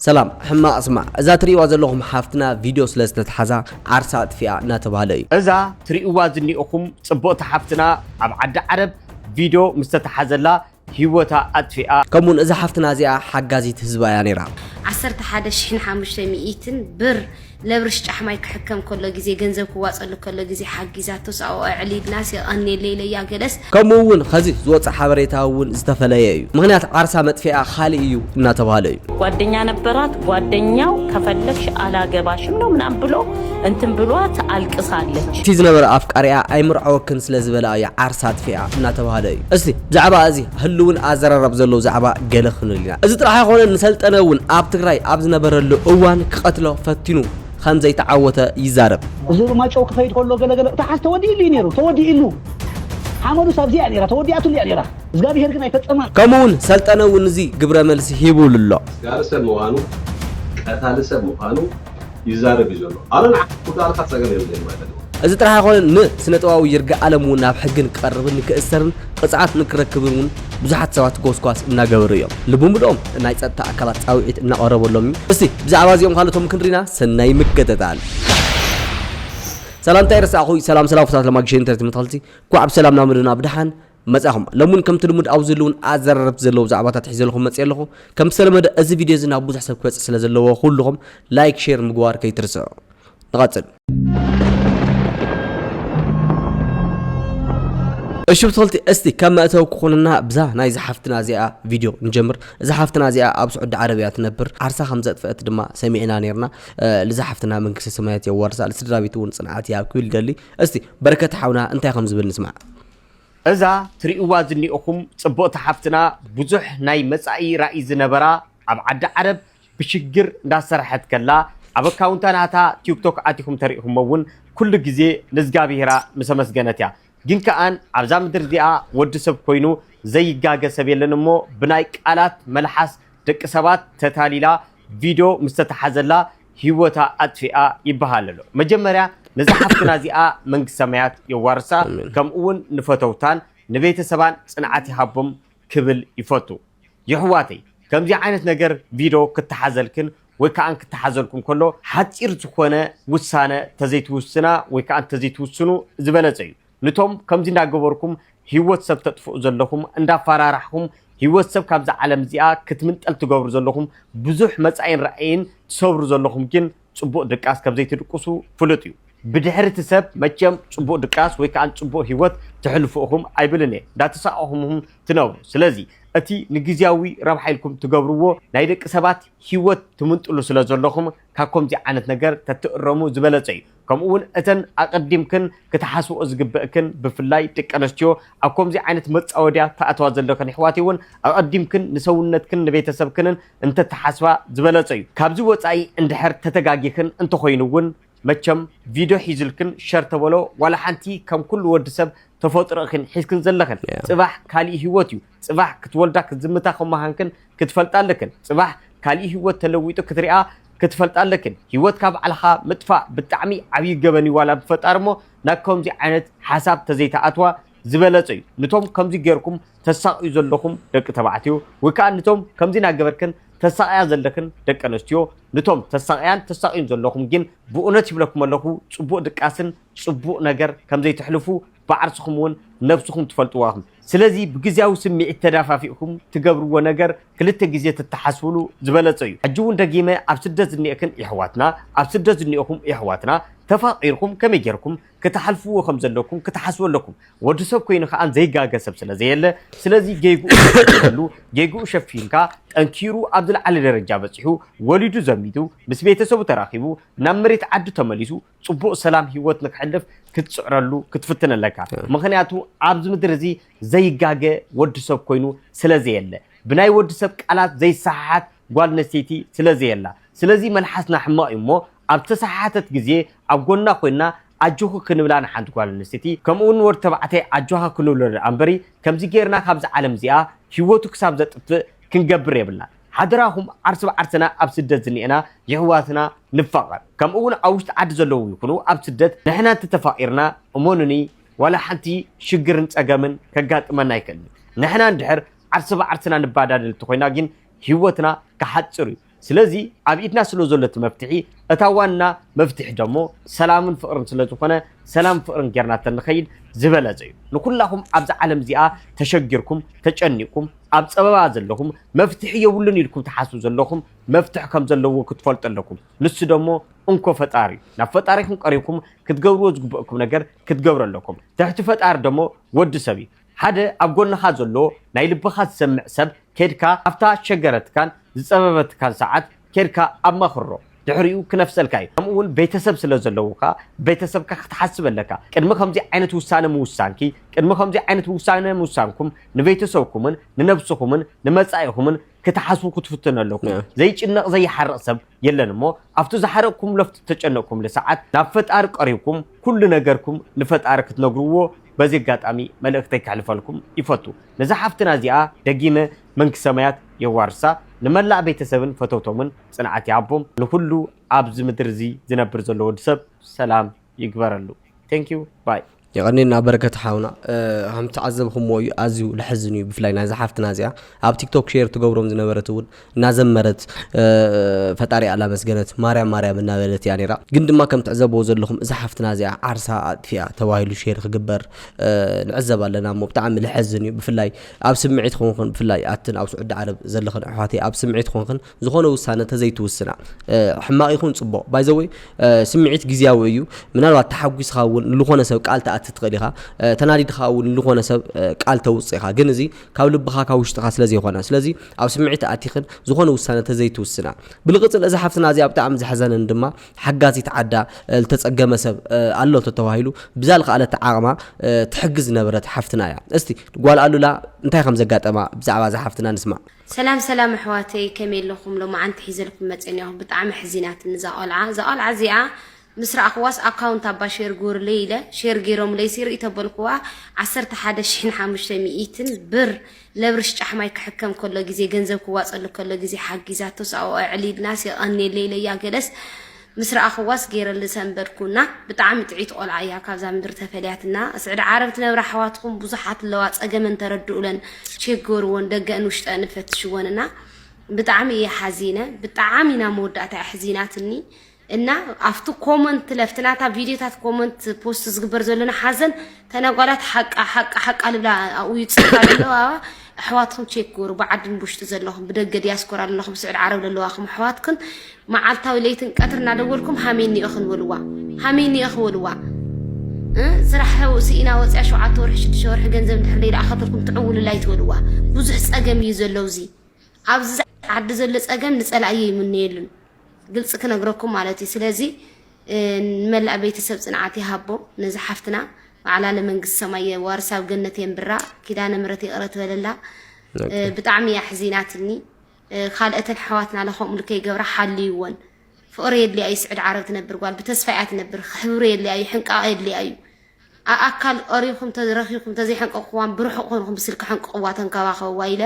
ሰላም ሕማቕ ስማዕ፣ እዛ ትርእይዋ ዘለኹም ሓፍትና ቪድዮ ስለ ዝተትሓዛ ዓርሳ ኣጥፊኣ እናተባህለ እዩ። እዛ ትርእይዋ ዝኒኦኹም ጽብቕቲ ሓፍትና ኣብ ዓዲ ዓረብ ቪድዮ ምስ ተተሓዘላ ህይወታ ኣጥፊኣ። ከምኡውን እዛ ሓፍትና እዚኣ ሓጋዚት ህዝባ እያ ነይራ። ዓሰርተ ሓደ ሽሕን ሓሙሽተ ሚእትን ብር ለብርሽ ጫሕማይ ክሕከም ከሎ ግዜ ገንዘብ ክዋፀሉ ከሎ ግዜ ሓጊዛቶ ሰብኣኦ ዕሊልናስ የቐኔለይ ኢለያ ገለስ ከምኡ እውን ኸዚ ዝወፅእ ሓበሬታ እውን ዝተፈለየ እዩ። ምኽንያት ዓርሳ መጥፊኣ ካልእ እዩ እናተባህለ እዩ። ጓደኛ ነበራት። ጓደኛው ከፈለግሽ አላገባሽም ነው ምናምን ብሎ እንትን ብሏት አልቅሳለች። እቲ ዝነበረ ኣፍቃሪኣ ኣይምርዓወክን ስለ ዝበላ እያ ዓርሳ ኣጥፊኣ እናተባህለ እዩ። እስቲ ብዛዕባ እዚ ህልውን ኣዘራረብ ዘለዎ ዛዕባ ገለ ክንብል ኢና። እዚ ጥራሕ ኣይኮነን፣ ንሰልጠነ እውን ኣብ ትግራይ ኣብ ዝነበረሉ እዋን ክቐትሎ ፈቲኑ ከም ዘይተዓወተ ይዛረብ። እዚ ማጨው ክኸይድ ከሎ ገለገለ ተሓዝ ተወዲእሉ እዩ ነይሩ፣ ተወዲእሉ ሓመዱ ሳብዚኣ ነይራ፣ ተወዲኣትሉ እያ ነይራ። እግዚኣብሄር ግን ኣይፈጸማ። ከምኡ እውን ሰልጠነ እውን እዚ ግብረ መልሲ ሂቡሉ ኣሎ። ጋር ሰብ ምዃኑ ቀታሊ ሰብ ምዃኑ ይዛረብ እዩ ዘሎ። ኣነ ንዓኹ ዳርካ ጸገም የብለይ ማለት እዩ። እዚ ጥራሕ ኣይኮነን፣ ንስነ ጥበባዊ ይርጋ ኣለም እውን ናብ ሕግን ክቐርብን ክእሰርን ቅፅዓት ንክረክብን እውን ብዙሓት ሰባት ጎስጓስ እናገበሩ እዮም። ልቡምድኦም ናይ ፀጥታ ኣካላት ፃውዒት እናቐረበሎም እዩ። እስቲ ብዛዕባ እዚኦም ካልኦቶም ክንሪና ሰናይ ምክትታል። ሰላምታ ይረሳዕኹ። ሰላም ሰላም ፍታት ለማግሸ ኢንተርት ምትኸልቲ ኳዕ ብሰላም ናብ ምድና ብድሓን መጻኹም። ለሙን ከምቲ ልሙድ ኣብዚ ዘለውን ኣዘራረብቲ ዘለዉ ዛዕባታት ሒዘልኹም መጽእ ኣለኹ። ከም ዝተለመደ እዚ ቪድዮ እዚ ናብ ብዙሕ ሰብ ክበጽሕ ስለ ዘለዎ ኩልኹም ላይክ ሼር ምግባር ከይትርስዑ። ንቐጽል። እሺ ብትኸልቲ እስቲ ከም መእተዊ ክኾንና ብዛ ናይዛ ሓፍትና እዚኣ ቪድዮ ንጀምር። እዛ ሓፍትና እዚኣ ኣብ ስዑዲ ዓረብ እያ ትነብር። ዓርሳ ከም ዘጥፍአት ድማ ሰሚዕና ነይርና። እ፣ ልዛ ሓፍትና መንግስተ ሰማያት የዋርሳ፣ ልስድራ ቤት እውን ጽንዓት ይሃብኪ ይብል ደሊ። እስቲ በረከት ሓውና እንታይ ከም ዝብል ንስማዕ። እዛ ትርእይዋ ዝኒኦኹም ጽብቕቲ ሓፍትና ብዙሕ ናይ መጻኢ ራእይ ዝነበራ ኣብ ዓዲ ዓረብ ብሽግር እንዳሰርሐት ከላ ኣብ ኣካውንታ ናታ ቲክቶክ ኣቲኹም ተሪእኹሞ እውን ኩሉ ግዜ ንእዝጋብሄራ ምስ ኣመስገነት እያ። ግን ከኣን ኣብዛ ምድሪ እዚኣ ወዲ ሰብ ኮይኑ ዘይጋገ ሰብ የለን እሞ ብናይ ቃላት መልሓስ ደቂ ሰባት ተታሊላ ቪድዮ ምስ ተተሓዘላ ህይወታ ኣጥፊኣ ይበሃል ኣሎ። መጀመርያ ነዛ ሓፍትና እዚኣ መንግስተ ሰማያት የዋርሳ፣ ኣሜን። ከምኡ እውን ንፈተውታን ንቤተሰባን ጽንዓት ይሃቦም ክብል ይፈቱ። የሕዋተይ ከምዚ ዓይነት ነገር ቪድዮ ክተሓዘልክን ወይ ከዓ ክተሓዘልኩም ከሎ ሓፂር ዝኾነ ውሳነ ተዘይትውስና ወይ ከዓ እንተዘይትውስኑ ዝበለፀ እዩ። ንቶም ከምዚ እንዳገበርኩም ህይወት ሰብ ተጥፍኡ ዘለኹም፣ እንዳፈራራሕኩም ህይወት ሰብ ካብዛ ዓለም እዚኣ ክትምንጠል ትገብሩ ዘለኹም፣ ብዙሕ መጻኢን ራእይን ትሰብሩ ዘለኹም ግን ጽቡቕ ድቃስ ከም ዘይትድቅሱ ፍሉጥ እዩ። ብድሕሪ እቲ ሰብ መቸም ጽቡቕ ድቃስ ወይ ከዓ ጽቡቕ ህይወት ትሕልፉ ኢኹም ኣይብልን እየ፣ እንዳተሳቐኹም ትነብሩ። ስለዚ እቲ ንግዝያዊ ረብሓ ኢልኩም ትገብርዎ ናይ ደቂ ሰባት ህይወት ትምንጥሉ ስለ ዘለኹም ካብ ከምዚ ዓይነት ነገር ተትእረሙ ዝበለጸ እዩ። ከምኡ እውን እተን ኣቐዲምክን ክትሓስብኦ ዝግበእክን ብፍላይ ደቂ ኣንስትዮ ኣብ ከምዚ ዓይነት መጻወድያ ተኣትዋ ዘለኽን ኣሕዋተይ እውን ኣቐዲምክን ንሰውነትክን ንቤተሰብክንን እንተትሓስባ ዝበለጸ እዩ። ካብዚ ወጻኢ እንድሕር ተተጋጊኽን እንተኾይኑ እውን መቸም ቪድዮ ሒዝልክን ሸር ተበሎ ዋላ ሓንቲ ከም ኩሉ ወዲ ሰብ ተፈጥሮ ኢኽን ሒዝክን ዘለኽን። ጽባሕ ካሊእ ህይወት እዩ። ጽባሕ ክትወልዳ ክትዝምታ ከም ምዃንክን ክትፈልጣ ኣለክን። ጽባሕ ካሊእ ህይወት ተለዊጡ ክትሪኣ ክትፈልጣ ኣለክን። ህይወት ካብ ባዕልኻ ምጥፋእ ብጣዕሚ ዓብዪ ገበን እዩ ዋላ ብፈጣሪ እሞ ናብ ከምዚ ዓይነት ሓሳብ ተዘይተኣትዋ ዝበለጸ እዩ። ንቶም ከምዚ ጌርኩም ተሳቕዩ ዘለኹም ደቂ ተባዕትዮ ወይ ከዓ ንቶም ከምዚ እናገበርክን ተሳቕያ ዘለክን ደቂ ኣንስትዮ፣ ንቶም ተሳቕያን ተሳቕዩን ዘለኹም ግን ብእውነት ይብለኩም ኣለኹ ጽቡቕ ድቃስን ጽቡቕ ነገር ከም ዘይትሕልፉ ብዓርስኹም እውን ነብስኹም ትፈልጥዋ ኢኹም። ስለዚ ብግዝያዊ ስምዒት ተዳፋፊእኩም ትገብርዎ ነገር ክልተ ግዜ ተተሓስብሉ ዝበለጸ እዩ። ሕጂ እውን ደጊመ ኣብ ስደት ዝኒኤክን የሕዋትና ኣብ ስደት ዝኒኤኹም የሕዋትና ተፋቒርኩም ከመይ ጌርኩም ክትሓልፍዎ ከም ዘለኩም ክትሓስቡ ኣለኩም። ወዲ ሰብ ኮይኑ ከኣ ዘይጋገ ሰብ ስለ ዘየለ ስለዚ ጌግኡ ሸፊንካ ጠንኪሩ ኣብ ዝለዓለ ደረጃ በጺሑ ወሊዱ ዘሚቱ ምስ ቤተሰቡ ተራኺቡ ናብ መሬት ዓዱ ተመሊሱ ጽቡቕ ሰላም ህይወት ንክሕልፍ ክትጽዕረሉ ክትፍትን ኣለካ። ምኽንያቱ ኣብዚ ምድሪ እዚ ዘይጋገ ወዲ ሰብ ኮይኑ ስለ ዘየለ ብናይ ወዲ ሰብ ቃላት ዘይሰሓሓት ጓል ኣንስተይቲ ስለ ዘየላ ስለዚ መልሓስና ሕማቕ እዩ እሞ ኣብ ተሰሓሓተት ግዜ ኣብ ጎና ኮይና ኣጆኺ ክንብላ ንሓንቲ ጓል ኣንስተይቲ ከምኡ እውን ወዲ ተባዕታይ ኣጆኻ ክንብሎ ደኣ እምበሪ ከምዚ ጌርና ካብዚ ዓለም እዚኣ ህይወቱ ክሳብ ዘጥፍእ ክንገብር የብልና። ሓደራኹም ዓርሲ ብዓርስና ኣብ ስደት ዝኒኤና የሕዋትና ንፋቐር። ከምኡ እውን ኣብ ውሽጢ ዓዲ ዘለዉ ይኹኑ ኣብ ስደት ንሕና እንተተፋቒርና እመኑኒ ዋላ ሓንቲ ሽግርን ጸገምን ከጋጥመና ኣይክእልን። ንሕና እንድሕር ዓርሲ ብዓርስና ንባዳደል እንተኾይና ግን ህይወትና ክሓጽር እዩ። ስለዚ ኣብ ኢድና ስለ ዘሎ እቲ መፍትሒ፣ እታ ዋና መፍትሒ ደሞ ሰላምን ፍቕርን ስለ ዝኾነ፣ ሰላም ፍቕርን ጌርና ተንኸይድ ዝበለጸ እዩ። ንኹላኹም ኣብዛ ዓለም እዚኣ ተሸጊርኩም፣ ተጨኒቕኩም፣ ኣብ ጸበባ ዘለኹም፣ መፍትሒ የብሉን ኢልኩም ትሓስቡ ዘለኹም፣ መፍትሒ ከም ዘለዎ ክትፈልጡ ኣለኩም። ንሱ ደሞ እንኮ ፈጣሪ እዩ። ናብ ፈጣሪኹም ቀሪብኩም ክትገብርዎ ዝግበእኩም ነገር ክትገብሩ ኣለኩም። ትሕቲ ፈጣሪ ደሞ ወዲ ሰብ እዩ። ሓደ ኣብ ጎንኻ ዘሎ ናይ ልብኻ ዝሰምዕ ሰብ ኬድካ ኣብታ ሸገረትካን ዝጸበበትካን ሰዓት ኬድካ ኣማኽሮ። ድሕሪኡ ክነፍሰልካ እዩ። ከምኡ እውን ቤተሰብ ስለ ዘለውካ ቤተሰብካ ክትሓስብ ኣለካ። ቅድሚ ከምዚ ዓይነት ውሳነ ምውሳንኪ፣ ቅድሚ ከምዚ ዓይነት ውሳነ ምውሳንኩም ንቤተሰብኩምን ንነብስኹምን ንመጻኢኹምን ክትሓስቡ ክትፍትኑ ኣለኩም። ያ። ዘይጭነቕ ዘይሓርቕ ሰብ የለን እሞ ኣብቲ ዝሓረቕኩምሎ ኣብቲ ተጨነቕኩምሉ ሰዓት ናብ ፈጣሪ ቀሪብኩም ኩሉ ነገርኩም ንፈጣሪ ክትነግርዎ በዚ ኣጋጣሚ መልእኽተይ ከሕልፈልኩም ይፈቱ። ነዛ ሓፍትና እዚኣ ደጊመ መንግስተ ሰማያት የዋርሳ፣ ንመላእ ቤተሰብን ፈተውቶምን ጽንዓት ይሃቦም። ንኹሉ ኣብዚ ምድሪ እዚ ዝነብር ዘሎ ወዲ ሰብ ሰላም ይግበረሉ። Thank you. Bye. የቐኔና በረከት ሓውና። እ፣ ከም ተዓዘብኹምዎ እዩ፣ ኣዝዩ ለሕዝን እዩ። ብፍላይ ናይዛ ሓፍትና እዚኣ ኣብ ቲክቶክ ሼር ትገብሮም ዝነበረት እውን እናዘመረት፣ እ፣ ፈጣሪ ኣላመስገነት፣ ማርያም ማርያም እናበለት እያ ነይራ። ግን ድማ ከም ትዕዘብዎ ዘለኹም እዛ ሓፍትና እዚኣ ዓርሳ ኣጥፊኣ ተባሂሉ ሼር ክግበር፣ እ፣ ንዕዘብ ኣለና እሞ ብጣዕሚ ለሕዝን እዩ። ብፍላይ ኣብ ስምዒት ኮንክን፣ ብፍላይ ኣትን ኣብ ስዑዲ ዓረብ ዘለኽን ኣሕዋተይ ኣብ ስምዒት ኮንክን ዝኾነ ውሳነ ተዘይትውስና፣ እ፣ ሕማቕ ይኹን ጽቡቕ፣ ባይዘወይ ስምዒት ግዝያዊ እዩ። ምናልባት ተሓጒስኻ እውን ንልኾነ ሰብ ቃል ትኣቲ ትኽእል ኢኻ። እ፣ ተናዲድኻ እውን ንልኾነ ሰብ፣ እ፣ ቃል ተውፅእ ኢኻ። ግን እዚ ካብ ልብኻ ካብ ውሽጥኻ ስለ ዘይኮነ። ስለዚ ኣብ ስምዒት ኣቲኽን ዝኾነ ውሳነ ተዘይትውስና። ብልቕፅል እዛ ሓፍትና እዚኣ ብጣዕሚ ዘሕዘንን ድማ ሓጋዚት ዓዳ፣ እ፣ ዝተፀገመ ሰብ፣ እ፣ ኣሎ ተተባሂሉ ብዛ ልኽኣለት ዓቕማ፣ እ፣ ትሕግዝ ዝነበረት ሓፍትና እያ። እስቲ ጓል ኣሉላ እንታይ ከም ዘጋጠማ ብዛዕባ እዛ ሓፍትና ንስማዕ። ሰላም ሰላም ኣሕዋተይ፣ ከመይ ኣለኹም? ሎማዓንቲ ሒዘልኩም መፅእ እኒኹ። ብጣዕሚ ሕዚናትኒ እዛ ቆልዓ። እዛ ቆልዓ እዚኣ ምስ ረኣኽዋስ ኣካውንት ኣባ ሼር ግበሩለይ ኢለ ሼር ገይሮምለይ ሲ ርኢ ተበልክዋ ዓሰርተ ሓደ ሽሕን ሓሙሽተ ሚእትን ብር ለብርሽ ጫሕማይ ክሕከም ከሎ ግዜ ገንዘብ ክዋፀሉ ከሎ ግዜ ሓጊዛቶስ ኣብኡ ኣዕሊልናስ የቐንየለይ ኢለያ ገለስ ምስ ረኣኽዋስ ገይረሉ ሰንበድኩና። ብጣዕሚ ጥዒት ቆልዓ እያ ካብዛ ምድሪ ተፈልያትና። ስዕዲ ዓረብ ትነብራ ኣሕዋትኩም ብዙሓት ኣለዋ፣ ጸገመን ተረድኡለን፣ ቸገርወን፣ ደገአን ውሽጠን ፈትሽወንና። ብጣዕሚ እየ ሓዚነ፣ ብጣዕሚ ኢና መወዳእታ ኣሕዚናትኒ። እና ኣብቲ ኮመንት ለፍቲ ናታ ቪድዮታት ኮመንት ፖስት ዝግበር ዘሎና ሓዘን ተነጓላት ሓቃ ሓቃ ሓቃ ልብላ ኣብኡ ይጽፋ ዘለዋ። ኣሕዋትኩም ቼክ ግበሩ፣ ብዓድን ብውሽጢ ዘለኹም፣ ብደገ ዲያስፖራ ዘለኹም፣ ስዑዲ ዓረብ ዘለዋኹም ኣሕዋትክን መዓልታዊ ለይትን ቀትር እናደወልኩም ሃሜን ኒኦ ክንበልዋ፣ ሃሜን ኒኦ ክበልዋ። እ? ስራሕ ስኢና ወፅያ ሸውዓተ ወርሒ ሽዱሽተ ወርሒ ገንዘብ እንድሕር ዘይለኣኸትልኩም ትዕውልላ ኣይትበልዋ። ብዙሕ ፀገም እዩ ዘሎ እዚ። ኣብዚ ዓዲ ዘሎ ፀገም ንፀላኢ ይምነየሉን። ግልፂ ክነግረኩም ማለት እዩ። ስለዚ እ፣ ንመላእ ቤተሰብ ፅንዓት ይሃቦ። ነዚ ሓፍትና ባዕላ ለመንግስቲ ሰማይ የዋርሳ፣ ኣብ ገነት የንብራ። ኪዳነ ምሕረት ይቕረ ትበለላ። ኦኬ። እ፣ ብጣዕሚ እያ ሕዚናትኒ። እ፣ ካልኦተን ኣሕዋትና ለኸምኡ ልከ ይገብራ ሓልይወን። ፍቕሪ የድልያ እዩ። ስዑዲ ዓረብ ትነብር ጓል ብተስፋ እያ ትነብር። ክሕብሩ የድልያ እዩ። ሕንቃቕ የድልያ እዩ። ኣኣካል ቀሪብኩም ተረኺብኩም ተዘይሐንቀቕኩዋን ብርሑቕ ኮንኩም ብስልኪ ሕንቅቕዋ ተንከባኸብዋ ኢለ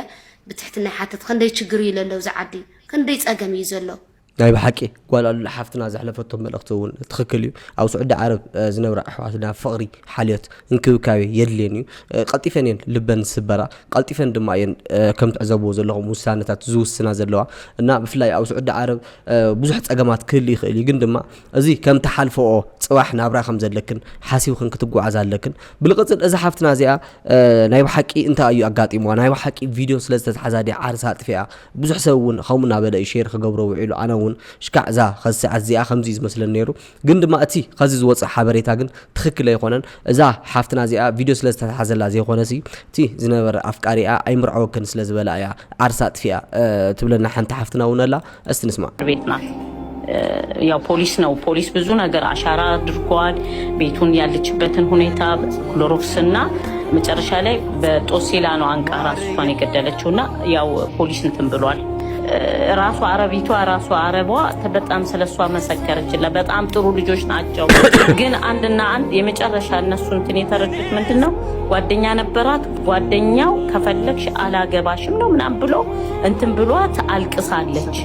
ብትሕትና ይሓትት። ክንደይ ችግር እዩ ለለው እዚ ዓዲ፣ ክንደይ ጸገም እዩ ዘሎ። ናይ ብሓቂ ጓል ኣሉላ ሓፍትና ዘሕለፈቶ መልእኽቲ እውን ትኽክል እዩ። ኣብ ስዑዲ ዓረብ፣ እ፣ ዝነብራ ኣሕዋትና ፍቕሪ፣ ሓልዮት፣ እንክብካቤ የድልየን እዩ። እ፣ ቀልጢፈን እየን ልበን ዝስበራ፣ ቀልጢፈን ድማ እየን፣ እ፣ ከም ትዕዘብዎ ዘለኹም ውሳነታት ዝውስና ዘለዋ። እና ብፍላይ ኣብ ስዑዲ ዓረብ፣ እ፣ ብዙሕ ጸገማት ክህሉ ይኽእል እዩ፣ ግን ድማ እዚ ከም ትሓልፈኦ ጽባሕ ናብራ ከም ዘለክን ሓሲብክን ክትጓዓዝ ኣለክን። ብልቕጽል እዛ ሓፍትና እዚኣ፣ እ፣ ናይ ብሓቂ እንታይ እዩ ኣጋጢምዋ? ናይ ብሓቂ ቪድዮ ስለ ዝተትሓዛ ድያ ዓርሳ ኣጥፊኣ? ብዙሕ ሰብ እውን ከምኡ እናበለ እዩ ሼር ክገብሮ ውዒሉ። ኣነ እውን ሽካዕ እዛ ኸዚ ሰዓት እዚኣ ከምዚ እዩ ዝመስለኒ ነይሩ። ግን ድማ እቲ ኸዚ ዝወፅእ ሓበሬታ ግን ትኽክል ኣይኮነን። እዛ ሓፍትና እዚኣ ቪድዮ ስለ ዝተትሓዘላ ዘይኮነሲ እቲ ዝነበረ ኣፍቃሪኣ ኣይምርዐወክን ስለ ዝበላ እያ ዓርሳ ኣጥፊኣ፣ እ፣ ትብለና ሓንቲ ሓፍትና እውን ኣላ። እስቲ ንስማ። ቤት ናት። እ፣ ያው ፖሊስ ነው። ፖሊስ ብዙ ነገር አሻራ አድርጓል። ቤቱን ያለችበትን ሁኔታ ክሎሮክስ እና መጨረሻ ላይ በጦሲላ ነው አንቃ ራሷን የገደለችው እና ያው ፖሊስ እንትን ብሏል። እ፣ ራሷ አረቢቷ ራሷ አረቧ ተ-፣ በጣም ስለሷ መሰከረችላት። በጣም ጥሩ ልጆች ናቸው። ግን አንድና አንድ የመጨረሻ እነሱ እንትን የተረዱት ምንድን ነው? ጓደኛ ነበራት። ጓደኛው ከፈለግሽ አላገባሽም ነው ምናምን ብሎ እንትን ብሏት አልቅሳለች።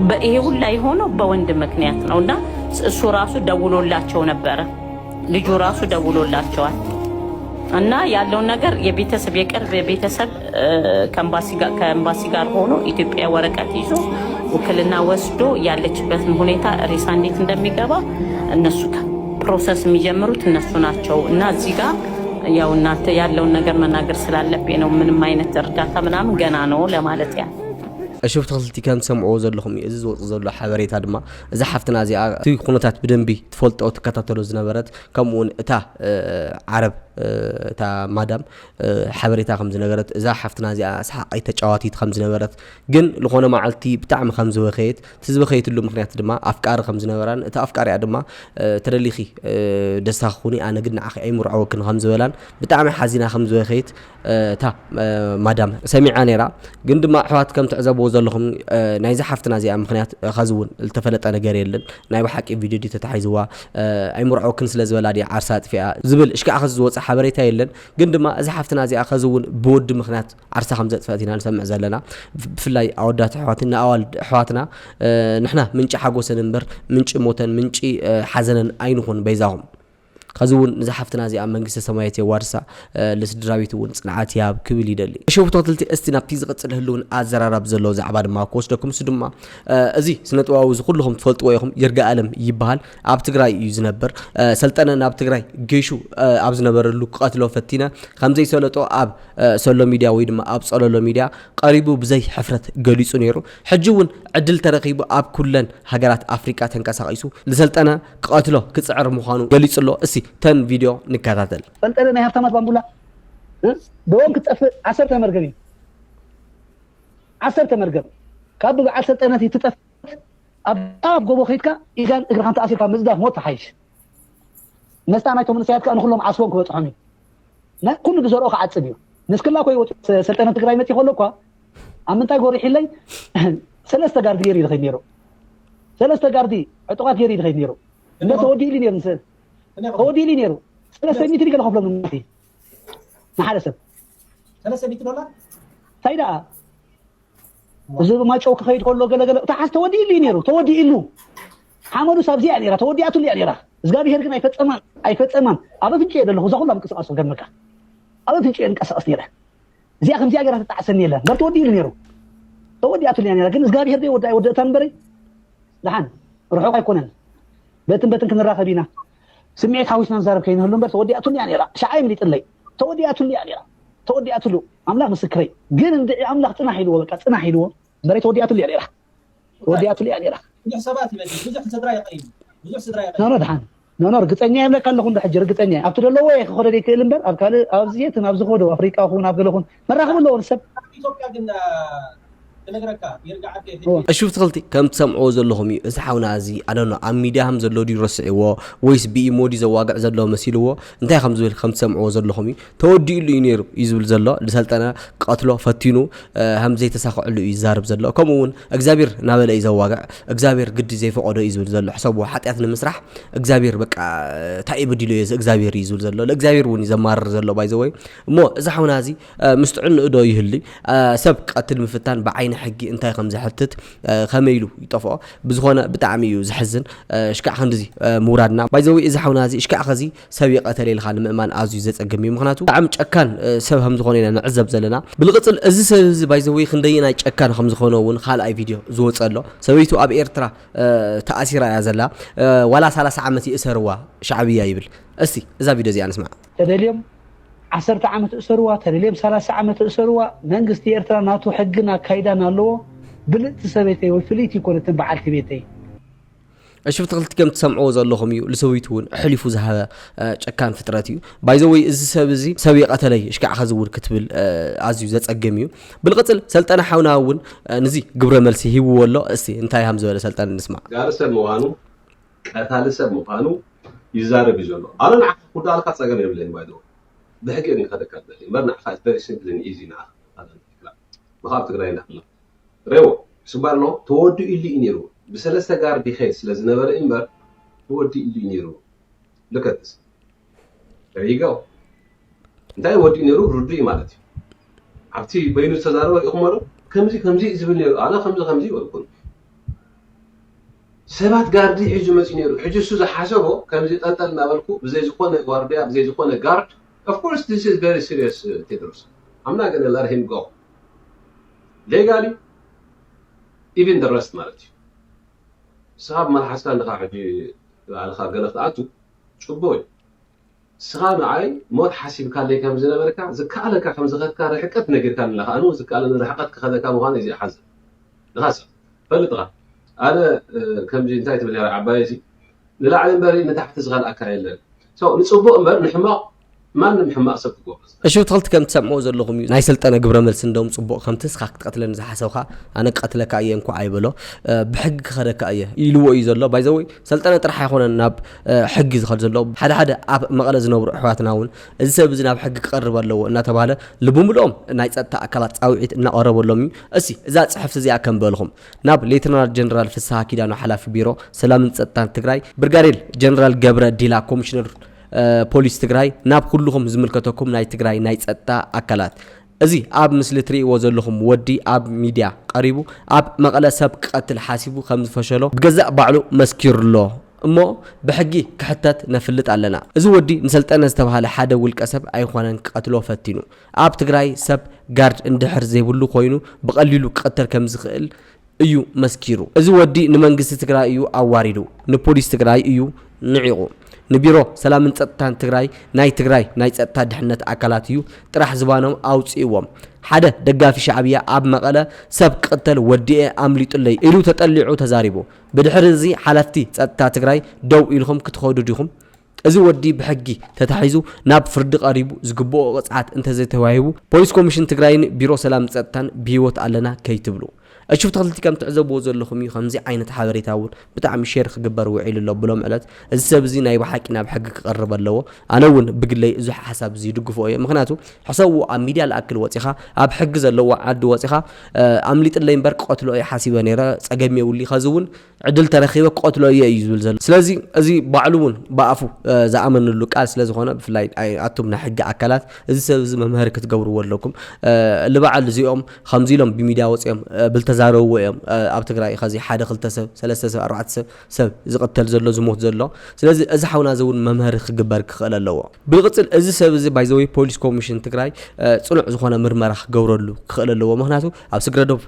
በ-፣ ይሄ ሁላ የሆነው በወንድ ምክንያት ነው እና እሱ ራሱ ደውሎላቸው ነበረ። ልጁ ራሱ ደውሎላቸዋል። እና ያለውን ነገር የቤተሰብ፣ የቅርብ ቤተሰብ፣ እ፣ ከኤምባሲ ጋር፣ ከኤምባሲ ጋር ሆኖ ኢትዮጵያ ወረቀት ይዞ ውክልና ወስዶ ያለችበትን ሁኔታ ሬሳ እንዴት እንደሚገባ እነሱ ፕሮሰስ የሚጀምሩት እነሱ ናቸው። እና እዚህ ጋር ያው እናንተ ያለውን ነገር መናገር ስላለብኝ ነው። ምንም አይነት እርዳታ ምናምን ገና ነው ለማለት ያህል። እሺ፣ ብትኽልቲ ከም ትሰምዕዎ ዘለኹም እዩ። እዚ ዝወፅ ዘሎ ሓበሬታ ድማ እዛ ሓፍትና እዚኣ እቲ ኩነታት ብደንቢ ትፈልጦ ትከታተሎ ዝነበረት፣ ከምኡ እውን እታ ዓረብ እታ ማዳም ሓበሬታ ከም ዝነገረት፣ እዛ ሓፍትና እዚኣ ሰሓቃይ ተጫዋቲት ከም ዝነበረት፣ ግን ዝኾነ መዓልቲ ብጣዕሚ ከም ዝበኸየት፣ እቲ ዝበኸየትሉ ምክንያት ድማ ኣፍቃሪ ከም ዝነበራን እቲ ኣፍቃሪኣ ድማ ተደሊኺ ደስታ ክኹኒ ኣነ ግን ንዓኺ ኣይምርዐወክን ከም ዝበላን፣ ብጣዕሚ ሓዚና ከም ዝበኸየት እታ ማዳም ሰሚዓ ነይራ። ግን ድማ ኣሕዋት ከም ትዕዘብዎ ዘለኹም ናይዚ ሓፍትና እዚኣ ምክንያት ኸዚ እውን ዝተፈለጠ ነገር የለን። ናይ ብሓቂ ቪድዮ ድዩ ተታሒዝዋ ኣይምርዐወክን ስለ ዝበላ ድያ ዓርሳ ኣጥፊኣ ዝብል እሽካዕ ኸዚ ዝወፀ ሓበሬታ የለን። ግን ድማ እዚ ሓፍትና እዚኣ ኸዚ እውን ብወዲ ምክንያት ዓርሳ ከም ዘጥፈአት ኢና ንሰምዕ ዘለና። ብፍላይ ኣወዳት ኣሕዋትን ንኣዋልድ ኣሕዋትና ንሕና ምንጪ ሓጎሰን እምበር ምንጪ ሞተን ምንጪ ሓዘነን ኣይንኹን በይዛኹም። ከዚ እውን ንዛ ሓፍትና እዚኣ መንግስተ ሰማያት የዋርሳ፣ ንስድራ ቤት እውን ፅንዓት ይሃብ ክብል ይደሊ። እሺ ተኸታተልቲ፣ እስቲ ናብቲ ዝቕፅል ህልውን ኣዘራራብ ዘለዎ ዛዕባ ድማ ክወስደኩም። እሱ ድማ እዚ ስነ ጥበባዊ እዚ ኩልኹም ትፈልጥዎ ኢኹም፣ ይርጋ ኣለም ይበሃል። ኣብ ትግራይ እዩ ዝነብር። ሰልጠነ ናብ ትግራይ ገይሹ ኣብ ዝነበረሉ ክቐትሎ ፈቲነ ከም ዘይሰለጦ ኣብ ሶሎ ሚድያ ወይ ድማ ኣብ ፀለሎ ሚድያ ቀሪቡ ብዘይ ሕፍረት ገሊፁ ነይሩ። ሕጂ እውን ዕድል ተረኺቡ ኣብ ኩለን ሃገራት ኣፍሪቃ ተንቀሳቒሱ ንሰልጠነ ክቐትሎ ክፅዕር ምዃኑ ገሊፁ ኣሎ። እስቲ ተን ቪድዮ ንከታተል። ሰልጠነ ናይ ሃብታማት ባምቡላ ብኦም ክትጠፍእ ዓሰርተ መርገም እዩ። ዓሰርተ መርገም ካብ በዓል ሰልጠነት ትጠፍእ ኣብ ኣብ ጎቦ ከይድካ ኢጋን እግርኻን ተኣሲርካ ምዝዳፍ ሞት ተሓይሽ። መስጣ ናይቶም መንእሰያት ከዓ ንኩሎም ዓስቦም ክበፅሖም እዩ። ኩሉ ዝዘርኦ ክዓፅድ እዩ። ንስክላ ኮይ ሰልጠነ ትግራይ መፂ ከሎ እኳ ኣብ ምንታይ ጎሪሒለይ ሰለስተ ጋርዲ ገይሩ ይኸይድ ነይሩ። ሰለስተ ጋርዲ ዕጡቓት ገይሩ ይኸይድ ነይሩ። እሞ ተወዲእሉ ነይሩ። ተወዲእሉ ነይሩ። ሰለስተ ሚእቲ ገለ ከፍሎም ንሓደ ሰብ ሰለስተ ሚእቲ ዶላር እንታይ ደኣ እዚ ማጨው ክኸይድ ከሎ ገለገለ ተሓዝ ተወዲእሉ እዩ ነይሩ። ተወዲእሉ ሓመዱ ሳብዚ እያ ነይራ። ተወዲኣትሉ እያ ነይራ። እግዚኣብሄር ግን ኣይፈፀማን ኣይፈፀማን። ኣብ ኣፍንጭ እየ ዘለኹ እዛ ኩላ ምንቅስቃስ ክገርመካ ኣብ ኣፍንጭ እየ ንቀሳቀስ ነይረ። እዚኣ ከምዚኣ ገይራ ተጣዕሰኒ የለን በር ተወዲእሉ ነይሩ። ተወዲኣትሉ እያ ነይራ። ግን እግዚኣብሄር ዶ ወዳ ኣይወደእታን በረይ ደሓን ርሑቕ ኣይኮነን። በትን በትን ክንራኸብ ኢና። ስምዒት ሓዊስና ንዛረብ ከይንህሉ እምበር ተወዲኣትሉ እያ ነይራ። ሸዓ የምሊጥለይ ተወዲኣትሉ እያ ነይራ። ተወዲኣትሉ ኣምላኽ ምስክረይ ግን እንድዒ ኣምላኽ ፅናሕ ኢልዎ በቃ ፅናሕ ኢልዎ እምበረይ ተወዲኣትሉ እያ ነይራ። ተወዲኣትሉ እያ ነይራ። ብዙሕ ሰባት ይበድል፣ ብዙሕ ስድራ የቕይም፣ ብዙሕ ስድራ የቕይም። ኖኖ ድሓን ኖኖ ርግፀኛ የብለካ ኣለኹ እንዶ ሕጂ ርግፀኛ እየ። ኣብቲ ደለዎ እየ ክኸዶ ዘይክእል እምበር ኣብ ካልእ ኣብዚ የትን ኣብ ዝኸዶ ኣፍሪቃ ኹን ኣብ ገለ ኹን መራኽቢ ኣለዎ ንሰብ። ኣብ ኢትዮጵያ ግን ክነግረካ ይርጋ ዓርከይ ሕጂ እሺ ብትኽልቲ ከም ትሰምዕዎ ዘለኹም እዩ። እዚ ሓውና እዚ ኣደኖ ኣብ ሚድያ ከም ዘሎ ድዩ ረስዕዎ ወይስ ብኢሞ ድዩ ዘዋግዕ ዘሎ መሲልዎ እንታይ ከም ዝብል ከም ትሰምዕዎ ዘለኹም እዩ። ተወዲእሉ እዩ ነይሩ እዩ ዝብል ዘሎ። ዝሰልጠነ ክቐትሎ ፈቲኑ ከም ዘይተሳኽዐሉ እዩ ዝዛረብ ዘሎ። ከምኡ እውን እግዚኣብሔር እናበለ እዩ ዘዋግዕ። እግዚኣብሔር ግዲ ዘይፈቐዶ እዩ ዝብል ዘሎ። ሕሰብዎ፣ ሓጢኣት ንምስራሕ እግዚኣብሔር በቃ እንታይ እዩ በዲሉ እየ እግዚኣብሔር እዩ ዝብል ዘሎ። ንእግዚኣብሔር እውን እዩ ዘማርር ዘሎ ባይዘወይ። እሞ እዚ ሓውና እዚ ምስ ጥዕንኡ ዶ ይህሊ? ሰብ ክቐትል ምፍታን ብዓይኒ ሕጊ እንታይ ከም ዘሕትት ከመይ ኢሉ ይጠፍኦ? ብዝኾነ ብጣዕሚ እዩ ዘሕዝን። ሽካዕ ክንድዚ ምውራድና ባይዘወይ እዚ ሓውና እዚ ሽካዕ ኸዚ ሰብ ይቐተል ኢልካ ንምእማን ኣዝዩ ዘጸግም እዩ። ምኽንያቱ ብጣዕሚ ጨካን ሰብ ከም ዝኾነ ኢና ንዕዘብ ዘለና። ብልቕጽል እዚ ሰብ እዚ ባይዘወይ ክንደየናይ ጨካን ከም ዝኾነ እውን ካልኣይ ቪድዮ ዝወጸ ኣሎ። ሰበይቱ ኣብ ኤርትራ ተኣሲራ እያ ዘላ። ዋላ ሰላሳ ዓመት ይእሰርዋ ሻዕብያ ይብል። እስቲ እዛ ቪድዮ እዚኣ ንስማዕ። ተደልዮም ዓሰርተ ዓመት እሰርዋ፣ ተደልዮም ሰላሳ ዓመት እሰርዋ። መንግስቲ ኤርትራ ናቱ ሕግን ኣካይዳን ኣለዎ። ብልጽቲ ሰበይተይ ወይ ፍልይቲ ይኮነትን በዓልቲ ቤተይ። እሺ ብትኽልቲ ከም ትሰምዕዎ ዘለኹም እዩ። ልሰዊቱ እውን ሕሊፉ ዝሃበ ጨካን ፍጥረት እዩ። ባይዘወይ እዚ ሰብ እዚ ሰብ የቐተለይ እሽካዕ ኸዚ እውን ክትብል ኣዝዩ ዘጸግም እዩ። ብልቕጽል ሰልጠነ ሓውና እውን ንዚ ግብረ መልሲ ሂብዎ ኣሎ። እስቲ እንታይ ሃም ዝበለ ሰልጠነ ንስማዕ። ጋሪ ሰብ ምዃኑ ቀታሊ ሰብ ምዃኑ ይዛረብ እዩ ዘሎ። ኣነ ንዓኻ ክውዳእልካ ጸገም የብለይን ባይዘወይ ብሕጊ እየ ከደካ እምበር ንዓኻ is very simple and easy ንዓኻ ምኻብ ትግራይ ኢና ኣለና። ሬዎ ስባር ኣሎ ተወዲኡ ኢሉ እዩ ነይሩ። ብሰለስተ ጋርድ ይኸይድ ስለ ዝነበረ እምበር ተወዲኡ ኢሉ እዩ ነይሩ። ልከትስ ሪጎ እንታይ ወዲኡ ነይሩ ርዱ እዩ ማለት እዩ። ኣብቲ በይኑ ዝተዛረበ ሪኢኹሞ ዶ? ከምዚ ከምዚ እዩ ዝብል ነይሩ። ኣነ ከምዚ ከምዚ ይበልኩን ሰባት ጋርዲ ሒዙ መፂኡ ነይሩ። ሕጂ እሱ ዝሓሰቦ ከምዚ ጠልጠል እናበልኩ ብዘይ ዝኾነ ዋርድያ ብዘይ ዝኾነ ጋርድ of course this is very serious ቴድሮስ I'm not gonna let him go legally even the rest ማለት እዩ። ንስኻ ብመልሓስካ እንድኻ ሕጂ ባዕልኻ ገለ ክትኣቱ ጽቡቕ እዩ። ንስኻ ንዓይ ሞት ሓሲብካለይ ከም ዝነበርካ፣ ዝከኣለካ ከም ዝኸድካ ርሕቀት ነጊርካኒ ኣለኻ። ኣነ እውን ዝከኣለኒ ርሕቀት ክኸደካ ምዃኑ እዚ ይሓዝን። ንኻሳ ፈልጥኻ። ኣነ ከምዚ እንታይ ትብል ነራ ዓባየሲ፣ ንላዕሊ እምበር ንታሕቲ ዝኸልኣካ የለን። ንፅቡቕ እምበር ንሕማቕ ማንም ሕማቕ ሰብ ክገብሮ። እሺ፣ ብትኽልቲ ከም ትሰምዕዎ ዘለኹም እዩ። ናይ ሰልጠነ ግብረ መልሲ እንደውም ጽቡቕ፣ ከምቲ ንስኻ ክትቀትለኒ ዝሓሰብካ ኣነ ክቀትለካ እየ እንኳ ኣይበሎ፣ ብሕጊ ክኸደካ እየ ኢልዎ እዩ ዘሎ። ባይዘወይ ሰልጠነ ጥራሕ ኣይኮነን ናብ ሕጊ ዝኸድ ዘሎ። ሓደ ሓደ ኣብ መቐለ ዝነብሩ ኣሕዋትና እውን እዚ ሰብ እዚ ናብ ሕጊ ክቐርብ ኣለዎ እናተባህለ ልብምልኦም ናይ ጸጥታ ኣካላት ጻውዒት እናቐረበሎም እዩ። እሲ እዛ ጽሕፍቲ እዚኣ ከም በልኹም ናብ ሌተናል ጀነራል ፍስሃ ኪዳኑ ሓላፊ ቢሮ ሰላምን ጸጥታን ትግራይ፣ ብርጋዴር ጀነራል ገብረ ዲላ ኮሚሽነር ፖሊስ ትግራይ፣ ናብ ኩልኹም ዝምልከተኩም ናይ ትግራይ ናይ ጸጥታ ኣካላት፣ እዚ ኣብ ምስሊ ትርእይዎ ዘለኹም ወዲ ኣብ ሚድያ ቀሪቡ ኣብ መቐለ ሰብ ክቐትል ሓሲቡ ከም ዝፈሸሎ ብገዛእ ባዕሉ መስኪሩሎ እሞ ብሕጊ ክሕተት ነፍልጥ ኣለና። እዚ ወዲ ንሰልጠነ ዝተባህለ ሓደ ውልቀ ሰብ ኣይኮነን ክቐትሎ ፈቲኑ። ኣብ ትግራይ ሰብ ጋርድ እንድሕር ዘይብሉ ኮይኑ ብቐሊሉ ክቐተል ከም ዝኽእል እዩ መስኪሩ። እዚ ወዲ ንመንግስቲ ትግራይ እዩ ኣዋሪዱ፣ ንፖሊስ ትግራይ እዩ ንዒቑ። ንቢሮ ሰላምን ጸጥታን ትግራይ ናይ ትግራይ ናይ ጸጥታ ድሕነት ኣካላት እዩ ጥራሕ ዝባኖም ኣውፅእዎም። ሓደ ደጋፊ ሻዕብያ ኣብ መቐለ ሰብ ክቕተል ወዲኤ ኣምሊጡለይ ኢሉ ተጠሊዑ ተዛሪቡ። ብድሕሪ እዚ ሓለፍቲ ጸጥታ ትግራይ ደው ኢልኩም ክትኸዱ ዲኹም? እዚ ወዲ ብሕጊ ተታሒዙ ናብ ፍርዲ ቀሪቡ ዝግብኦ ቅፅዓት እንተዘይተዋሂቡ ፖሊስ ኮሚሽን ትግራይን ቢሮ ሰላም ጸጥታን ብህይወት ኣለና ከይትብሉ። እሹፍ ተኽልቲ ከም ትዕዘብዎ ዘለኹም እዩ። ከምዚ ዓይነት ሓበሬታ እውን ብጣዕሚ ሼር ክግበር ውዒሉ ኣሎ ብሎም ዕለት። እዚ ሰብ እዚ ናይ ብሓቂ ናብ ሕጊ ክቐርብ ኣለዎ። ኣነ እውን ብግለይ እዚ ሓሳብ እዚ ይድግፎ እየ። ምክንያቱ ሕሰብዎ፣ ኣብ ሚድያ ልኣክል ወፂኻ ኣብ ሕጊ ዘለዎ ዓዲ ወፂኻ ኣምሊጥለይ እምበር ክቐትሎ እየ ሓሲበ ነይረ፣ ፀገም የብሉ። ከዚ እውን ዕድል ተረኺበ ክቐትሎ እየ እዩ ዝብል ዘሎ። ስለዚ እዚ ባዕሉ እውን ብኣፉ ዝኣመንሉ ቃል ስለ ዝኾነ ብፍላይ ኣቱም ናይ ሕጊ ኣካላት እዚ ሰብ እዚ መምሃሪ ክትገብርዎ ኣለኩም። ልበዓል እዚኦም ከምዚ ኢሎም ብሚድያ ወፂኦም ብልተዛረብዎ እዮም ኣብ ትግራይ ከዚ ሓደ ክልተ ሰብ ሰለስተ ሰብ ኣርባዕተ ሰብ ሰብ ዝቕተል ዘሎ ዝሞት ዘሎ። ስለዚ እዚ ሓውና እዚ እውን መምሃሪ ክግበር ክኽእል ኣለዎ። ብቕፅል እዚ ሰብ እዚ ባይዘወይ ፖሊስ ኮሚሽን ትግራይ ፅኑዕ ዝኾነ ምርመራ ክገብረሉ ክኽእል ኣለዎ። ምክንያቱ ኣብ ስግረዶብ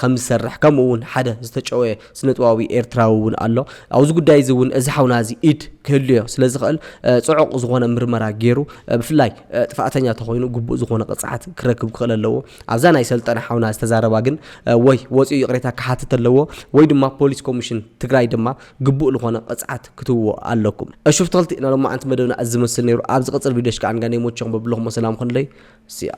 ከም ዝሰርሕ ከምኡ እውን ሓደ ዝተጨወየ ስነጥባዊ ኤርትራዊ እውን ኣሎ። ኣብዚ ጉዳይ እዚ እውን እዚ ሓውና እዚ ኢድ ክህልዮ ስለ ዝኽእል ፅዑቕ ዝኾነ ምርመራ ገይሩ ብፍላይ ጥፋእተኛ ተኮይኑ ግቡእ ዝኾነ ቅፅዓት ክረክብ ክኽእል ኣለዎ። ኣብዛ ናይ ሰልጠነ ሓውና ዝተዛረባ ግን ወይ ወፂኡ ይቕሬታ ክሓትት ኣለዎ ወይ ድማ ፖሊስ ኮሚሽን ትግራይ ድማ ግቡእ ዝኾነ ቅፅዓት ክትህብዎ ኣለኩም። እሹፍ ተኽልቲ ኢና ሎማዓንቲ መደብና እዚ ዝመስል ነይሩ። ኣብ ዝቕፅል ቪድዮሽ ከዓ ንጋኔ ሞቸኹም በብለኹም ሰላም ኹንለይ። ሲያ